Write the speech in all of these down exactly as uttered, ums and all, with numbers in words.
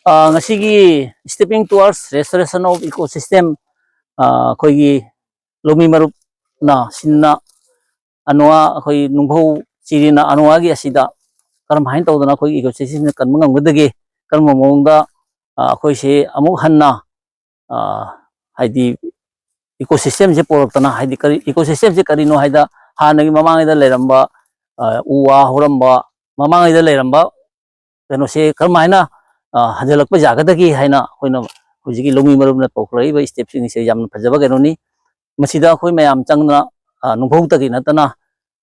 ꯑ, ꯉꯁꯤꯒꯤ Stepping Towards Restoration of Ecosystem, ꯑ, ꯑꯩꯈꯣꯏꯒꯤ ꯂꯧꯃꯤ ꯃꯔꯨꯞꯅ ꯁꯤꯟꯅ ꯑꯅꯨꯋꯥ, ꯑꯩꯈꯣꯏ ꯅꯨꯡꯐꯧ ꯆꯤꯔꯤꯅ ꯑꯅꯨꯋꯥꯒꯤ ꯑꯁꯤꯗ ꯀꯔꯝꯍꯥꯏꯅ ꯇꯧꯗꯅ ꯑꯩꯈꯣꯏꯒꯤ ꯏꯀꯣ ꯁꯤꯁꯇꯦꯝꯁꯦ ꯀꯟꯕ ꯉꯝꯒꯗꯒꯦ, ꯀꯔꯝꯕ ꯃꯑꯣꯡꯗ, ꯑ, ꯑꯩꯈꯣꯏꯁꯦ ꯑꯃꯨꯛ ꯍꯟꯅ, ꯑ, ꯍꯥꯏꯗꯤ ꯏꯀꯣ ꯁꯤꯁꯇꯦꯝꯁꯦ ꯄꯣꯔꯛꯇꯅ, ꯍꯥꯏꯗꯤ ꯀꯔꯤ ꯏꯀꯣ ꯁꯤꯁꯇꯦꯝꯁꯦ ꯀꯔꯤꯅꯣ ꯍꯥꯏꯗ, ꯍꯥꯟꯅꯒꯤ ꯃꯃꯥꯡꯉꯩꯗ ꯂꯩꯔꯝꯕ, ꯑ, ꯎ ꯋꯥ ꯍꯧꯔꯝꯕ, ꯃꯃꯥꯡꯉꯩꯗ ꯂꯩꯔꯝꯕ ꯀꯩꯅꯣꯁꯦ ꯀꯔꯝꯍꯥꯏꯅ, ꯑ, ꯍꯟꯖꯤꯜꯂꯛꯄ ꯌꯥꯒꯗꯒꯦ ꯍꯥꯏꯅ ꯑꯩꯈꯣꯏꯅ ꯍꯧꯖꯤꯛꯀꯤ ꯂꯧꯃꯤ ꯃꯔꯨꯞꯅ ꯇꯧꯈꯠꯂꯛꯏꯕ ꯁ꯭ꯇꯦꯞꯁꯤꯡꯁꯦ ꯌꯥꯝꯅ ꯐꯖꯕ ꯀꯩꯅꯣꯅꯤ꯫ ꯃꯁꯤꯗ ꯑꯩꯈꯣꯏ ꯃꯌꯥꯝ ꯆꯪꯗꯅ, ꯑ, ꯅꯨꯡꯐꯧꯇꯒꯤ ꯅꯠꯇꯅ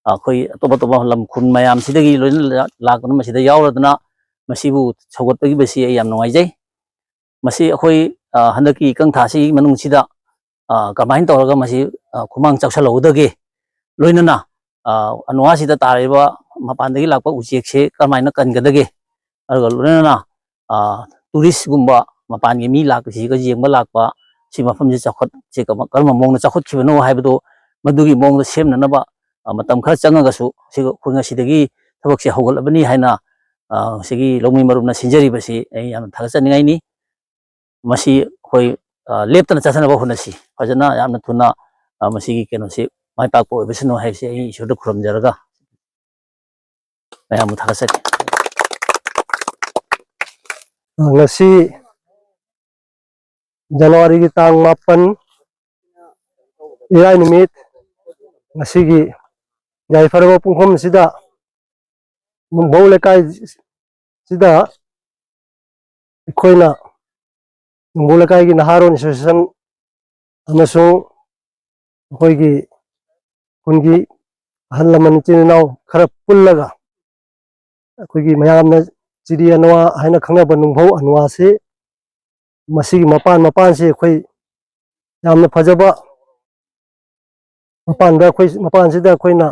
ꯑꯩꯈꯣꯏ ꯑꯇꯣꯞ ꯑꯇꯣꯞꯄ ꯂꯝ ꯈꯨꯟ ꯃꯌꯥꯝꯁꯤꯗꯒꯤ ꯂꯣꯏꯅ ꯂꯥꯛꯇꯨꯅ ꯃꯁꯤꯗ ꯌꯥꯎꯔꯗꯨꯅ ꯃꯁꯤꯕꯨ ꯁꯧꯒꯠꯄꯒꯤ ꯃꯁꯤ ꯑꯩ ꯌꯥꯝ ꯅꯨꯡꯉꯥꯏꯖꯩ꯫ ꯃꯁꯤ ꯑꯩꯈꯣꯏ, ꯑ, ꯍꯟꯗꯛꯀꯤ ꯏꯀꯪ ꯊꯥꯁꯤꯒꯤ ꯃꯅꯨꯡꯁꯤꯗ, ꯑ, ꯀꯃꯥꯏꯅ ꯇꯧꯔꯒ ꯃꯁꯤ, ꯑ, ꯈꯨꯃꯥꯡ ꯆꯥꯎꯁꯜꯍꯧꯒꯗꯒꯦ, ꯂꯣꯏꯅꯅ, ꯑ, ꯑꯅꯨꯋꯥꯁꯤꯗ ꯇꯥꯔꯤꯕ ꯃꯄꯥꯟꯗꯒꯤ ꯂꯥꯛꯄ ꯎꯆꯦꯛꯁꯦ ꯀꯔꯝꯍꯥꯏꯅ ꯀꯟꯒꯗꯒꯦ, ꯑꯗꯨꯒ ꯂꯣꯏꯅꯅ, ꯑ, ꯇꯨꯔꯤꯁꯒꯨꯝꯕ ꯃꯄꯥꯟꯒꯤ ꯃꯤ ꯂꯥꯛꯄꯁꯤꯒ ꯌꯦꯡꯕ ꯂꯥꯛꯄ, ꯁꯤ ꯃꯐꯝꯁꯤ ꯆꯥꯎꯈꯠ-, ꯁꯤ ꯀꯔꯝ-, ꯀꯔꯝꯕ ꯃꯑꯣꯡꯗ ꯆꯥꯎꯈꯠꯈꯤꯕꯅꯣ ꯍꯥꯏꯕꯗꯨ ꯃꯗꯨꯒꯤ ꯃꯑꯣꯡꯗ ꯁꯦꯝꯅꯅꯕ, ꯑ, ꯃꯇꯝ ꯈꯔ ꯆꯪꯉꯒꯁꯨ ꯁꯤ ꯑꯩꯈꯣꯏ ꯉꯁꯤꯗꯒꯤ ꯊꯕꯛꯁꯦ ꯍꯧꯒꯠꯂꯕꯅꯤ ꯍꯥꯏꯅ, ꯑ, ꯁꯤꯒꯤ ꯂꯧꯃꯤ ꯃꯔꯨꯞꯅ ꯁꯤꯟꯖꯔꯤꯕꯁꯤ ꯑꯩ ꯌꯥꯝꯅ ꯊꯥꯒꯠꯆꯅꯤꯡꯉꯥꯏꯅꯤ꯫ ꯃꯁꯤ ꯑꯩꯈꯣꯏ, ꯑ, ꯂꯦꯞꯇꯅ ꯆꯠꯊꯅꯕ ꯍꯣꯠꯅꯁꯤ꯫ ꯐꯖꯅ ꯌꯥꯝꯅ ꯊꯨꯅ, ꯑ, ꯃꯁꯤꯒꯤ ꯀꯩꯅꯣꯁꯤ ꯃꯥꯏ ꯄꯥꯛꯄ ꯑꯣꯏꯕꯁꯅꯨ ꯍꯥꯏꯕꯁꯤ ꯑꯩ ꯏꯁꯣꯔꯗ ꯈꯨꯔꯨꯝꯖꯔꯒ ꯃꯌꯥꯝꯕꯨ ꯊꯥꯒꯠꯆꯔꯤ꯫ ꯉꯁꯤ ꯖꯅꯋꯥꯔꯤꯒꯤ ꯇꯥꯡ ꯃꯥꯄꯟ, ꯏꯔꯥꯏ ꯅꯨꯃꯤꯠ, ꯉꯁꯤꯒꯤ ꯌꯥꯏꯐꯔꯕ ꯄꯨꯡꯐꯝ ꯑꯁꯤꯗ ꯅꯨꯡꯐꯧ ꯂꯩꯀꯥꯏꯁꯤꯗ ꯑꯩꯈꯣꯏꯅ ꯅꯨꯡꯐꯧ ꯂꯩꯀꯥꯏꯒꯤ ꯅꯍꯥꯔꯣꯟ ꯑꯦꯁꯣꯁꯤꯌꯦꯁꯟ ꯑꯃꯁꯨꯡ ꯑꯩꯈꯣꯏꯒꯤ ꯈꯨꯟꯒꯤ ꯑꯍꯜ ꯂꯃꯟ ꯏꯆꯤꯟ ꯏꯅꯥꯎ ꯈꯔ ꯄꯨꯜꯂꯒ ꯑꯩꯈꯣꯏꯒꯤ ꯃꯌꯥꯝꯅ ꯆꯤꯔꯤ ꯑꯅꯋꯥ ꯍꯥꯏꯅ ꯈꯪꯅꯕ ꯅꯨꯡꯐꯧ ꯑꯅꯋꯥꯁꯤ, ꯃꯁꯤꯒꯤ ꯃꯄꯥꯟ ꯃꯄꯥꯟꯁꯤ ꯑꯩꯈꯣꯏ ꯌꯥꯝꯅ ꯐꯖꯕ ꯃꯄꯥꯟꯗ ꯑꯩꯈꯣꯏ, ꯃꯄꯥꯟꯁꯤꯗ ꯑꯩꯈꯣꯏꯅ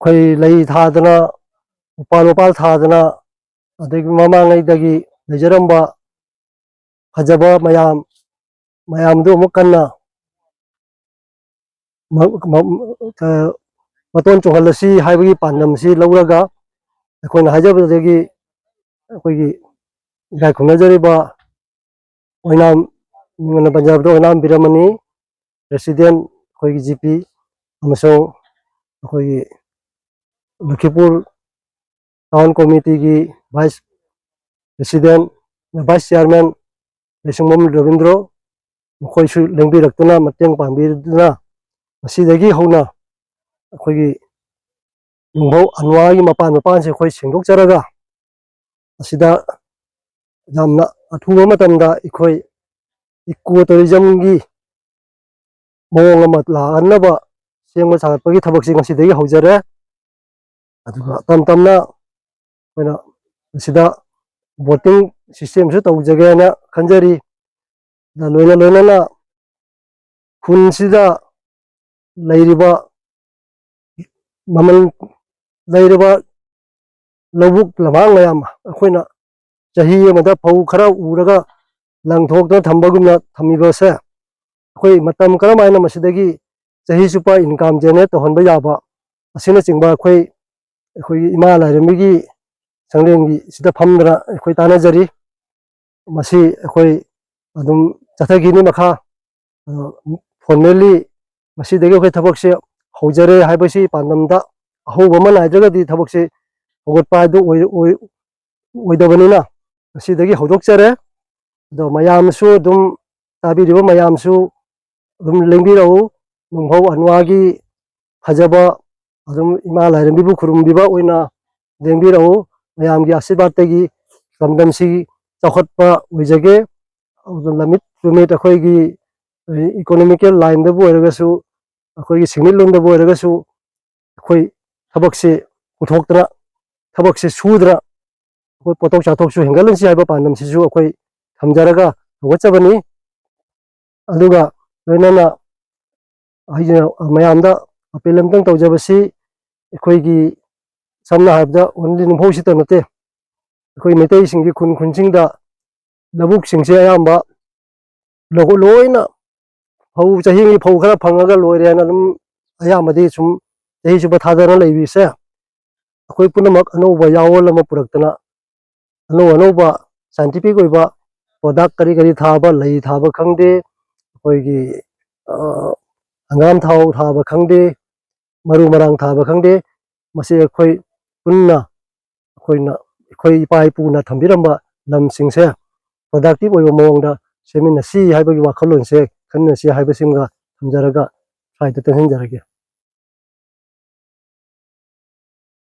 ꯑꯩꯈꯣꯏ ꯂꯩ ꯊꯥꯗꯅ, ꯎꯄꯥꯜ ꯋꯥꯄꯥꯜ ꯊꯥꯗꯅ, ꯑꯗꯒꯤ ꯃꯃꯥꯡꯉꯩꯗꯒꯤ ꯂꯩꯖꯔꯝꯕ ꯐꯖꯕ ꯃꯌꯥꯝ, ꯃꯌꯥꯝꯗꯨ ꯑꯃꯨꯛ ꯀꯟꯅ ꯃ-, ꯃ-, ꯑ, ꯃꯇꯣꯟ ꯆꯣꯡꯍꯜꯂꯁꯤ ꯍꯥꯏꯕꯒꯤ ꯄꯥꯟꯗꯝꯁꯤ ꯂꯧꯔꯒ ꯑꯩꯈꯣꯏꯅ ꯍꯥꯏꯖꯕꯗꯒꯤ ꯑꯩꯈꯣꯏꯒꯤ ꯏꯀꯥꯏ ꯈꯨꯝꯅꯖꯔꯤꯕ ꯑꯣꯏꯅꯥꯝ, ꯃꯤꯡ ꯑꯣꯏꯅ ꯄꯟꯖꯕꯗ ꯑꯣꯏꯅꯥꯝ ꯕꯤꯔꯃꯅꯤ, ꯄ꯭ꯔꯦꯁꯤꯗꯦꯟ ꯑꯩꯈꯣꯏꯒꯤ ꯖꯤ ꯄꯤ, ꯑꯃꯁꯨꯡ ꯑꯩꯈꯣꯏꯒꯤ ꯂꯈꯤꯄꯨꯔ ꯇꯥꯎꯟ ꯀꯣꯃꯤꯇꯤꯒꯤ vice president, vice chairman Leishangbam Rabindro, ꯃꯈꯣꯏꯁꯨ ꯂꯦꯡꯕꯤꯔꯛꯇꯨꯅ, ꯃꯇꯦꯡ ꯄꯥꯡꯕꯤꯗꯨꯅ, ꯉꯁꯤꯗꯒꯤ ꯍꯧꯅ ꯑꯩꯈꯣꯏꯒꯤ ꯅꯨꯡꯐꯧ ꯑꯟꯋꯥꯒꯤ ꯃꯄꯥꯟ ꯃꯄꯥꯟꯁꯦ ꯑꯩꯈꯣꯏ ꯁꯦꯡꯗꯣꯛꯆꯔꯒ, ꯑꯁꯤꯗ ꯌꯥꯝꯅ ꯑꯊꯨꯕ ꯃꯇꯝꯗ ꯑꯩꯈꯣꯏ ꯏꯀꯣ ꯇꯨꯔꯤꯖꯝꯒꯤ ꯃꯑꯣꯡ ꯑꯃ ꯂꯥꯛꯍꯟꯅꯕ ꯁꯦꯝꯕ ꯁꯥꯒꯠꯄꯒꯤ ꯊꯕꯛꯁꯤ ꯉꯁꯤꯗꯒꯤ ꯍꯧꯖꯔꯦ꯫ ꯑꯗꯨꯒ ꯇꯞ ꯇꯞꯅ ꯑꯩꯈꯣꯏꯅ ꯃꯁꯤꯗ ꯕꯣꯇꯤꯡ ꯁꯤꯁꯇꯦꯝꯁꯨ ꯇꯧꯖꯒꯦꯅ ꯈꯟꯖꯔꯤ꯫ ꯑꯗ ꯂꯣꯏꯅ ꯂꯣꯏꯅꯅ ꯈꯨꯟꯁꯤꯗ ꯂꯩꯔꯤꯕ ꯃꯃꯜ ꯂꯩꯔꯕ ꯂꯧꯕꯨꯛ ꯂꯝꯍꯥꯡ ꯃꯌꯥꯝ ꯑꯩꯈꯣꯏꯅ ꯆꯍꯤ ꯑꯃꯗ ꯐꯧ ꯈꯔ ꯎꯔꯒ ꯂꯪꯊꯣꯛꯇꯅ ꯊꯝꯕꯒꯨꯝꯅ ꯊꯝꯃꯤꯕ ꯑꯁꯦ, ꯑꯩꯈꯣꯏ ꯃꯇꯝ ꯀꯔꯝ ꯍꯥꯏꯅ ꯃꯁꯤꯗꯒꯤ ꯆꯍꯤ ꯆꯨꯞꯄ ꯏꯟꯀꯝ ꯖꯦꯅꯦꯔꯦꯠ ꯇꯧꯍꯟꯕ ꯌꯥꯕ ꯑꯁꯤꯅꯆꯤꯡꯕ ꯑꯩꯈꯣꯏ, ꯑꯩꯈꯣꯏꯒꯤ ꯏꯃꯥ ꯂꯥꯏꯔꯦꯝꯕꯤꯒꯤ ꯁꯪꯂꯦꯟꯒꯤ ꯁꯤꯗ ꯐꯝꯗꯅ ꯑꯩꯈꯣꯏ ꯇꯥꯟꯅꯖꯔꯤ꯫ ꯃꯁꯤ ꯑꯩꯈꯣꯏ ꯑꯗꯨꯝ ꯆꯠꯊꯈꯤꯅꯤ ꯃꯈꯥ꯫ ꯑꯗꯣ ꯐꯣꯔꯃꯦꯜꯂꯤ ꯉꯁꯤꯗꯒꯤ ꯑꯩꯈꯣꯏ ꯊꯕꯛꯁꯦ ꯍꯧꯖꯔꯦ ꯍꯥꯏꯕꯁꯤ ꯄꯥꯟꯗꯝꯗ ꯑꯍꯧꯕ ꯑꯃ ꯅꯥꯏꯗ꯭ꯔꯒꯗꯤ ꯊꯕꯛꯁꯦ ꯍꯧꯒꯠꯄ ꯍꯥꯏꯗꯨ ꯑꯣꯏ-, ꯑꯣꯏ-, ꯑꯣꯏꯗꯕꯅꯤꯅ, ꯉꯁꯤꯗꯒꯤ ꯍꯧꯗꯣꯛꯆꯔꯦ꯫ ꯑꯗꯣ ꯃꯌꯥꯝꯁꯨ ꯑꯗꯨꯝ, ꯇꯥꯕꯤꯔꯤꯕ ꯃꯌꯥꯝꯁꯨ ꯑꯗꯨꯝ ꯂꯦꯡꯕꯤꯔꯛꯎ꯫ ꯅꯨꯡꯐꯧ ꯑꯟꯋꯥꯒꯤ ꯐꯖꯕ, ꯑꯗꯨꯝ ꯏꯃꯥ ꯂꯥꯏꯔꯦꯝꯕꯤꯕꯨ ꯈꯨꯔꯨꯝꯕꯤꯕ ꯑꯣꯏꯅ ꯂꯦꯡꯕꯤꯔꯛꯎ꯫ ꯃꯌꯥꯝꯒꯤ ꯑꯁꯤꯔꯕꯥꯗꯇꯒꯤ ꯂꯝꯗꯝꯁꯤ ꯆꯥꯎꯈꯠꯄ ꯑꯣꯏꯖꯒꯦ꯫ ꯑꯗꯨꯒ ꯂꯝꯃꯤꯠ ꯇꯨꯃꯤꯠ ꯑꯩꯈꯣꯏꯒꯤ ꯏꯀꯣꯅꯣꯃꯤꯀꯦꯜ ꯂꯥꯏꯟꯗꯕꯨ ꯑꯣꯏꯔꯒꯁꯨ, ꯑꯩꯈꯣꯏꯒꯤ ꯁꯦꯟꯃꯤꯠꯂꯣꯟꯗꯕꯨ ꯑꯣꯏꯔꯒꯁꯨ, ꯑꯩꯈꯣꯏ ꯊꯕꯛꯁꯤ ꯄꯨꯊꯣꯛꯇꯅ, ꯊꯕꯛꯁꯤ ꯁꯨꯗꯅ, ꯑꯩꯈꯣꯏ ꯄꯣꯠꯊꯣꯛ ꯆꯥꯊꯣꯛꯁꯨ ꯍꯦꯟꯒꯠꯍꯟꯁꯤ ꯍꯥꯏꯕ ꯄꯥꯟꯗꯝꯁꯤꯁꯨ ꯑꯩꯈꯣꯏ ꯊꯝꯖꯔꯒ ꯍꯧꯒꯠꯆꯕꯅꯤ꯫ ꯑꯗꯨꯒ ꯂꯣꯏꯅꯅ ꯑꯩꯅ ꯃꯌꯥꯝꯗ ꯑꯄꯤꯜ ꯑꯃꯇꯪ ꯇꯧꯖꯕꯁꯤ, ꯑꯩꯈꯣꯏꯒꯤ ꯁꯝꯅ ꯍꯥꯏꯔꯕꯗ ꯑꯣꯟꯂꯤ ꯅꯨꯡꯐꯧꯁꯤꯇ ꯅꯠꯇꯦ, ꯑꯩꯈꯣꯏ ꯃꯩꯇꯩꯁꯤꯡꯒꯤ ꯈꯨꯟ ꯈꯨꯟꯁꯤꯡꯗ ꯂꯧꯕꯨꯛꯁꯤꯡꯁꯦ ꯑꯌꯥꯝꯕ ꯂꯧ-, ꯂꯣꯏꯅ ꯐꯧ, ꯆꯍꯤ ꯑꯃꯒꯤ ꯐꯧ ꯈꯔ ꯐꯪꯉꯒ ꯂꯣꯏꯔꯦꯅ ꯑꯗꯨꯝ ꯑꯌꯥꯝꯕꯗꯤ ꯁꯨꯝ ꯆꯍꯤ ꯆꯨꯞꯄ ꯊꯥꯗꯅ ꯂꯩꯔꯤꯁꯦ, ꯑꯩꯈꯣꯏ ꯄꯨꯝꯅꯃꯛ ꯑꯅꯧꯕ ꯌꯥꯑꯣꯜ ꯑꯃ ꯄꯨꯔꯛꯇꯅ, ꯑꯅꯧ ꯑꯅꯧꯕ ꯁꯥꯏꯟꯇꯤꯐꯤꯛ ꯑꯣꯏꯕ ꯄ꯭ꯔꯗꯛ ꯀꯔꯤ ꯀꯔꯤ ꯊꯥꯕ, ꯂꯩ ꯊꯥꯕ ꯈꯪꯗꯦ, ꯑꯩꯈꯣꯏꯒꯤ ꯍꯪꯒꯥꯝ ꯊꯥꯎ ꯊꯥꯕ ꯈꯪꯗꯦ, ꯃꯔꯨ ꯃꯔꯥꯡ ꯊꯥꯕ ꯈꯪꯗꯦ, ꯃꯁꯤ ꯑꯩꯈꯣꯏ ꯄꯨꯟꯅ ꯑꯩꯈꯣꯏꯅ, ꯑꯩꯈꯣꯏ ꯏꯄꯥ ꯏꯄꯨꯅ ꯊꯝꯕꯤꯔꯝꯕ ꯂꯝꯁꯤꯡꯁꯦ ꯄ꯭ꯔꯗꯛꯇꯤꯞ ꯑꯣꯏꯕ ꯃꯑꯣꯡꯗ ꯁꯦꯝꯃꯤꯟꯅꯁꯤ ꯍꯥꯏꯕꯒꯤ ꯋꯥꯈꯜꯂꯣꯟꯁꯦ ꯈꯟꯃꯤꯟꯅꯁꯤ ꯍꯥꯏꯕꯁꯤꯃꯒ ꯊꯝꯖꯔꯒ ꯁ꯭ꯋꯥꯏꯗ ꯇꯦꯟꯁꯤꯟꯖꯔꯒꯦ꯫